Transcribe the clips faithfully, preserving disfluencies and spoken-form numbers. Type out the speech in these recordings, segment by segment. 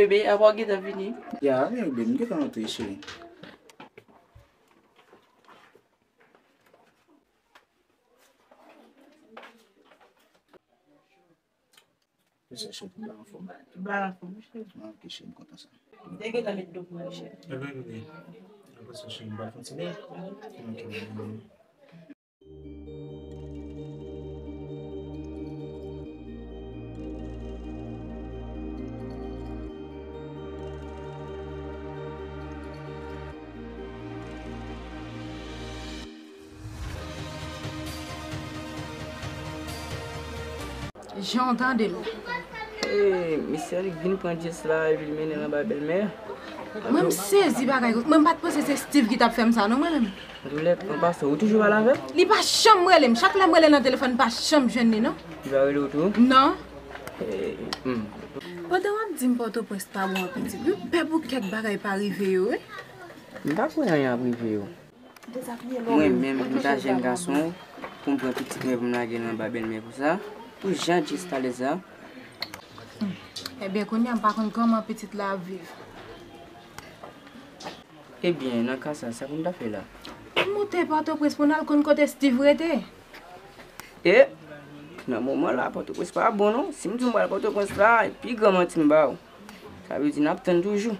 Bebe, apa w gentan vini? Ya, men bebe, m gentan antre, cheri. Kisa, cheri, ou pa anfòm? M pa anfòm, cheri. Ah, ok, cheri, m kontan sa. Te gentan met do pou mwen, cheri. Ebyen, bebe, apre sa, cheri, m pral fè yon ti bagay. Ok, bebe. Jan w tande l la. Ee, misye li vin pran Jess la epi l mennen l anba bèlmè. Mwen m sezi bagay. Mwen m pa t panse se Steve ki t ap fè m sa non mwen menm. Antoulèka, an pasan, ou toujou pale avè l? Li pa janm rele m. Chak lè m rele nan telefòn, m pa janm jwenn li non. Li pa rele w tou? Non. Ee, hmm. Pandan w ap di m Pòtoprens pa bon an pitit, m pè pou kèk bagay pa rive yo wi. M pa kwè anyen ap rive yo. Mwen menm, m ta jèn gason, pou m pran pitit mwen pou m lage l anba bèlmè pou sa, pou jan Jess t alèz la. Ebyen, kounye a m pa konn kòman pitit la ap viv. Ebyen, nan ka sa, sa pou m ta fè la? M moute Pòtoprens pou n al konn kote Steve rete. E, nan moman la, Pòtoprens pa bon non. Si m di m pral Pòtoprens la, e pi gran manti m ba w. Sa vle di n ap tann toujou.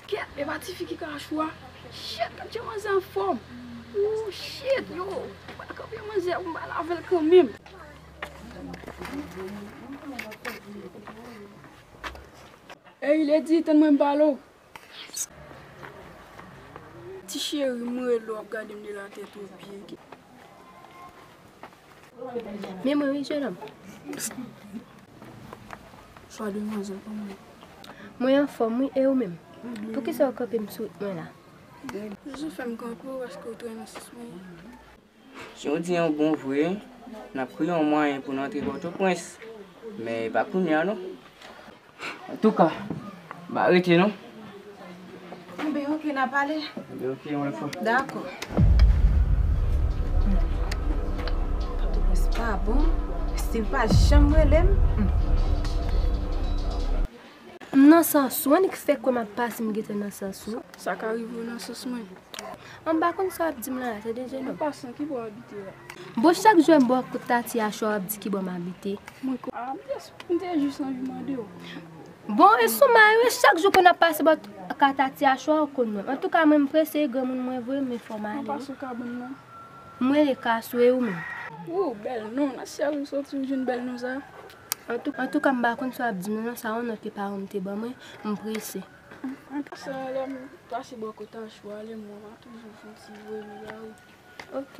Kèt, e pa tifi ki ka chwa. Shit, gad jan manzè anfòm. Ooh, shit, yo. Mwen kanpe manzè pou m pa lave l kanmenm. Ey, Lady, tann mwen m pale w. Ti cheri, m rele w, w ap gade m de latèt o pye. Men mwen wi, jennonm. Sa demwazèl, kòman w ye? Mwen anfòm wi, e ou menm? Poukisa w kanpe m sou wout mwen la? Jezi fè m kanpe w paske w trennen sens mwen. Jodi a bon vre, n ap kreye yon mwayen pou n antre Pòtoprens. Men e pa kounye a non. Antouka, m pa rete non. Enben, oke, n a pale. Enben, oke, yon lòt fwa. Dakò. Pòtoprens pa bon. Steve pa janm rele m. M nan sans ou, annik fè kwè m ap pase m gentan nan sans ou. Sa ka rive w nan sans mwen. An m pa konn sa w ap di m la, tande jennonm. An pasan, ki bò w abite la? Bon, chak jou m bò kote Tati a chwa w ap di ki bò m abite. Mwen ko-, a, m te, m te jis anvi mande w. Bon, e sou may wi, chak jou ke n ap pase bò ka Tati a chwa w konn mwen. Antouka, mwen m prese, granmoun mwen voye m, men fò m ale wi. An pasan kabann nan. M rele Kasou, e ou menm? Wou, bèl non, nan syèl ou soti ou jwenn bèl non sa? Antou-, antouka, m pa konn sa w ap di m nan, non, sa yon non ke paran m te ban mwen, m prese. An pasan, lè m pase bò kote Achou a, lè m wè w, m a toujou fè yon ti voye m lari. Ok.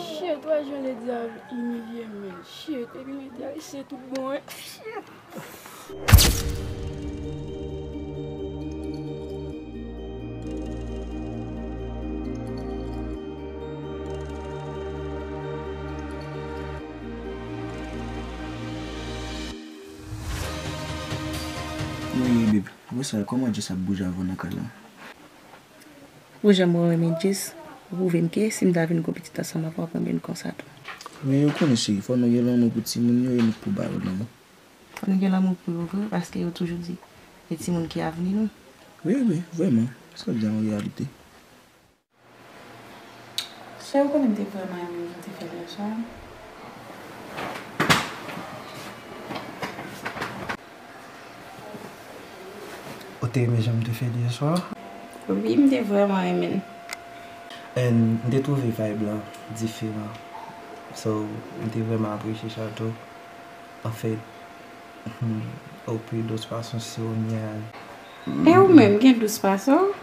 Shit, wè jan Lady a imilye m, men. Shit, epi mete a eseye tout bon, wi. Shit. Wi, babe. Apre sa, kòman Jess ap bouje avè w nan kay la? Pou jan mwen renmen Jess, ou pwouve m ke si m ta vin gon pitit ansanm avè w, w ap renmen l konsa tou. Men ou konnen, cheri, fò nou gen lanmou pou timoun yo e nou pou ba yo lanmou. Fò nou gen lanmou pou yo vre, paske yo toujou di, e timoun ki avni nou. Wi, wi, vrèman. Sa w di a, yon reyalite. Cheri, ou konnen m te vrèman renmen jan w te fè l yè swa. Ou te renmen jan m te fè l yè swa? Wi, m te vrèman renmen l. And m te twouve vibe lan diferan. So, m te vrèman apresye sa tou. Anfèt, hmm, au plus douce façon, c'est au miel. E ou menm, gen dous fason?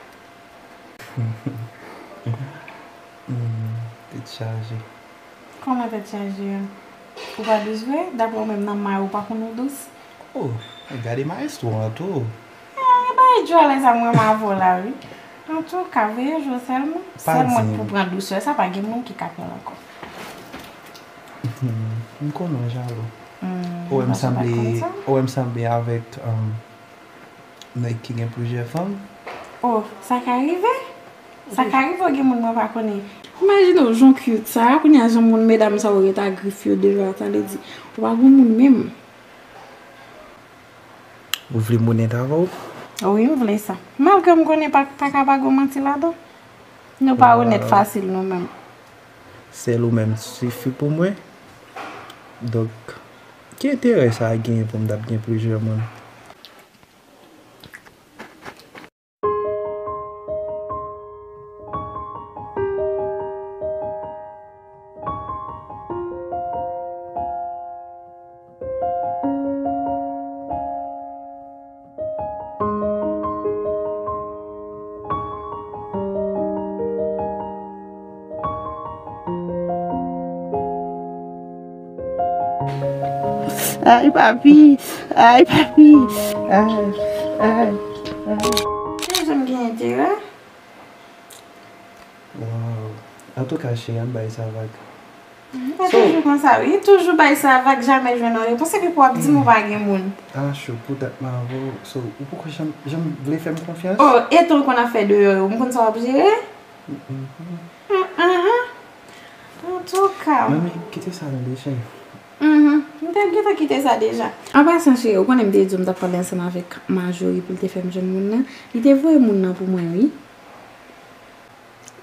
Hmm, tèt chaje. Kòman tèt chaje a? Ou pa dous vre? Daprè ou menm nan may ou pa konn ou dous? Oh, gade maestro an tou. Ah, e bagay djòlè sa m renmen avè w la wi. Antouka, veye jwe w sèlman. Sèl mwen k pou pran dousè sa, pa gen moun ki ka pran l ankò. Hmm. M konnen w jalou. Hmm, ou wè m sanble, ou wè m sanble avèk, um, nèg ki gen plizyè fanm. Oh, sa ka rive? Sa ka rive w gen moun mwen pa konnen. Imajine w jan w cute sa, kounye a jan moun medam sa yo ret a grif yo devan, sa vle di, ou pa gon moun menm. Ou vle m onèt avè w? Wi, m vle sa. Malgre m konnen pa, pa ka pa gon manti ladan. Nou pa onèt fasil nou menm. Sèl ou menm sifi pou mwen. Donk, ki enterè sa genyen pou m t ap gen plizyè moun? Ay, papi! Ay, papi! Ay, ay, ay. Ki jan m gen enterè? Waw. Antouka, cheri, ann bay sa vag. Li pa toujou konsa, wi. Toujou bay sa vag, jamè jwenn yon repons. Epi pou w ap di m ou pa gen moun. Ah, chou, poutèt m avè w. So, ou poko janm, janm vle fè m konfyans? Oh, etan w konn afè deyò yo, m konn sa w ap jere? Mm, mm, mm. Antouka. Manmi, kite sa tande, cheri. Mhm. M te gentan kite sa deja. An pasan, cheri, ou konnen m te di w m t ap pale ansanm avèk Marjorie pou l te fè m jwenn moun nan. Li te voye moun nan pou mwen, wi.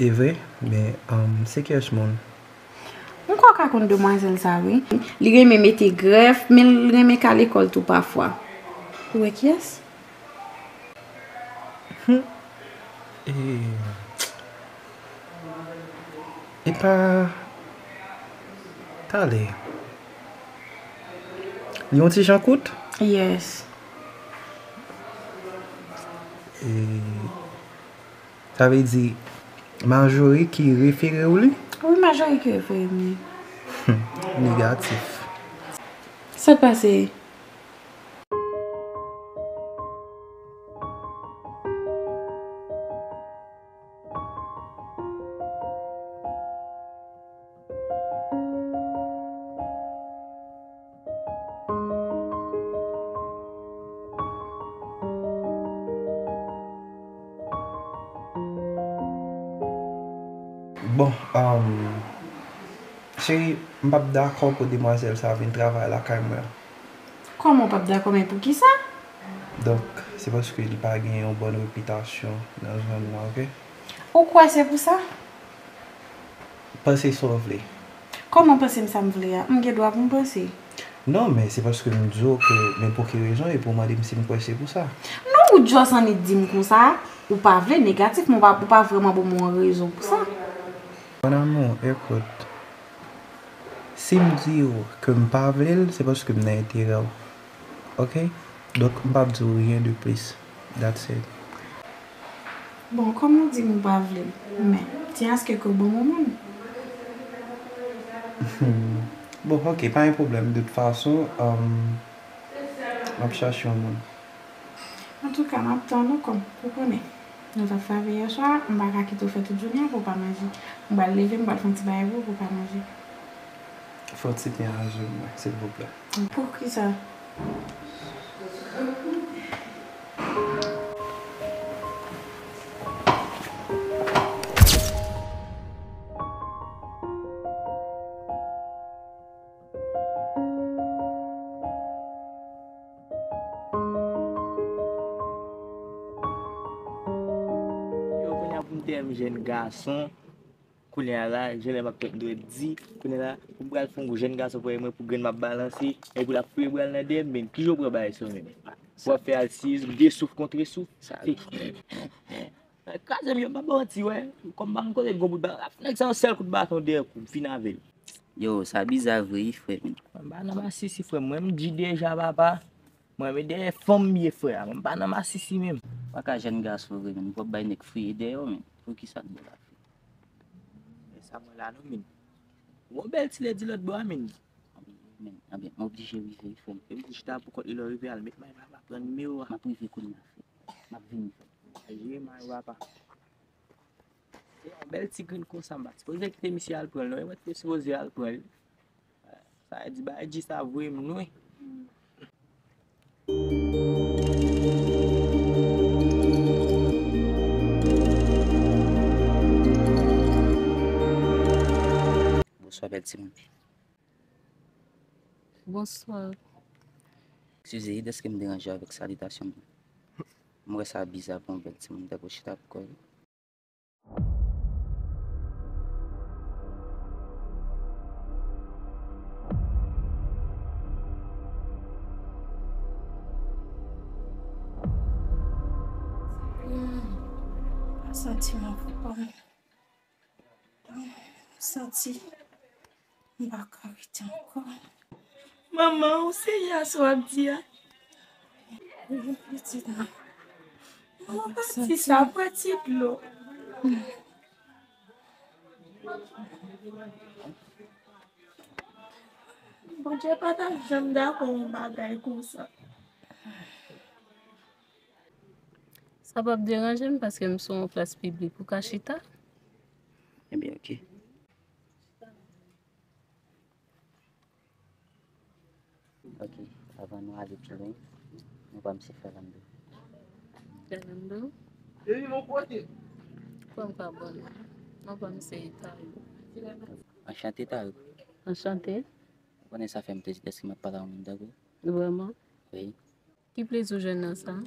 E vre, men, um, se kiyès moun? M kwè w ka konn demwazèl sa, wi. Li renmen mete grèf, men l renmen ka lekòl tou pafwa. Ou wè kiyès? Hmm. E, e pa talè. Li yon ti jan kout? Yes. E, sa vle di, Marjorie ki refere w li? Wi, Marjorie ki refere m li. Hmm, negatif. Sa k pase? Bon, um, cheri, m p ap dakò pou demwazèl sa vin travay lakay mwen. Kòman w p ap dakò, men poukisa? Donk, se paske li pa gen yon bòn repitasyon nan zòn nan, oke? Ou kwè se pou sa? Panse sa w vle. Kòman panse m sa m vle a? M gen dwa pou m panse. Non, men se paske m di w ke, men pou ki rezon, epi w mande m si m kwè se pou sa. Non, ou just annik di m konsa, ou pa vle, negatif, men ou pa, ou pa vrèman ban m yon rezon pou sa. Mon amour, écoute. Si m di w ke m pa vle l, se paske m nan enterè w. Oke? Donk, m p ap di w rien de plus. That's it. Bon, kòm ou di m ou pa vle l, men, ti aske ke w ban m yon moun. Bon, oke, pa gen pwoblèm. De tout fason, um, m ap chache yon moun. Antouka, m ap tann ou, kòm ou konnen. Nou t ap fè avè yèswa, m pa ka kite w fè tout jounen an pou w pa manje. M pral leve, m pral fè yon ti bagay pou w, pou w pa manje. Fè yon ti pen a je mwen, silvouplè. Poukisa? Yo, kounye a pou m te renmen jèn gason, kounye a la, jan lè m ap tann dwèt di, kounye a la, pou m pral fè yon jèn gason prè mwen pou grenn m ap balanse, epi l ap fouye bra l nan dèyè m, men kijan w pran bagay sa w menm? W ap fè alsiyis, de souf kont souf. Kraze m, yo, m pa ba w manti, wè. Kòm m pa konn kote l gon bout ba-, nèg sa yon sèl kout baton dèyè kou, m fin avè l. Yo, sa biza vre wi, frè m. Mwen pa nan masisi, frè m. Mwen, m di deja, papa. Mwen, men dèyè fanm m ye, frè. Mwen pa nan masisi menm. Pa ka jèn gason vre, menm. Ou p ap bay nèg fouye dèyè w, menm. Poukisa k bò la, frè? E sa mwen la, non, menm. Gon bèl ti ledi lòt bò a, menm. Anben, anben, m oblije rive wi, frè m. Epi chita pou kont li lè w rive, al met may la, pran nimewo a. M ap rive kounye a, frè m. M ap vini, frè m. Al jere may ou, papa. Se yon bèl ti grenn konsa, m pa t sipoze kite misye al pran l, non. E mwen t te sipoze al pran l. Sa di bagay di sa voye m lwen. Bonswa, bèl timoun. Bonswa. Eskize, dèske m deranje w avèk salitasyon m? M wè sa biza pou yon bèl timoun ta pou chita pou kò l. Hmm, pa santi m anfòm. M santi m pa ka rete ankò. Manman, ou serye a sa w ap di a? Wi, pitit mwen. Manman, pa di sa, pran ti dlo. Bondye pa t ap janm dakò yon bagay konsa. Sa p ap deranje m paske m sou yon plas piblik ou ka chita. Ebyen, oke. Oke, avan nou ale pi lwen, nou ba misye Fernando. Fernando? Kòm ka bon. Nou ba misye Tayo. Anchante, Tayo. Anchante. Ou konnen sa fè m plezi dèske m ap pale a yon moun tankou w. Vrèman? Wi. Ki plezi w jwenn nan sa?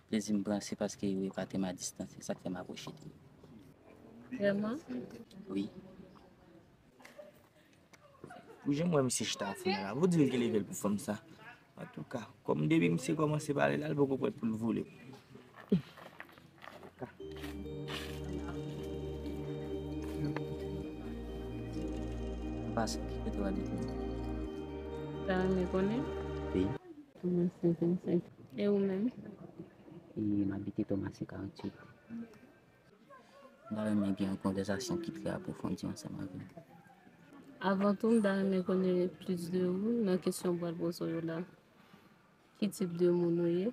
Plezi m pran se paske yo ekate m a distans, se sa k fè m apwoche de li. Vrèman? Wi. Ou janm wè misye chita a fè la, pou di l ki leve l pou fanm sa. Antouka, kòm depi misye kòmanse pale la, l poko prèt pou l vole. Pase, ki kote w abite? Ta renmen konnen? Wi. Tomasen vennsenk. E ou menm? E m abite Tomasen karanntuit. M ta renmen gen yon konvèsasyon ki trè apwofondi ansanm avè w. Avan tou, m ta renmen konnen plis de ou nan kesyon m pral poze w yo la. Ki tip de moun ou ye?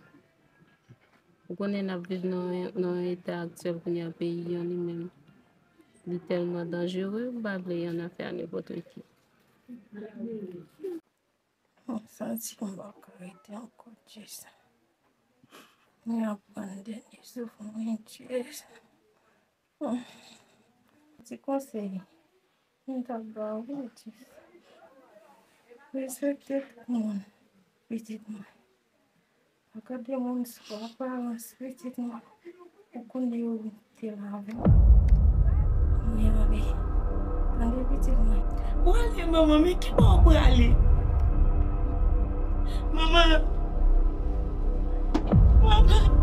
Ou konnen n ap viv nan, nan yon eta aktyèl kounye a peyi an li menm. Li tèlman danjere, m pa vle y annafè a nenpòt ki. Mwen santi m pa ka rete ankò, Jis. Mwen ap pran dènye souf mwen, Jis. Ti konsèy m t ap ba ou, Jis. Respekte tout moun, pitit mwen. Pa gade moun sou aparans, pitit mwen. Ou konnen ou te la avè m. Mwen ale. Tande, pitit mwen. Ou ale, manman, men ki bò ou prale? Manman. Manman.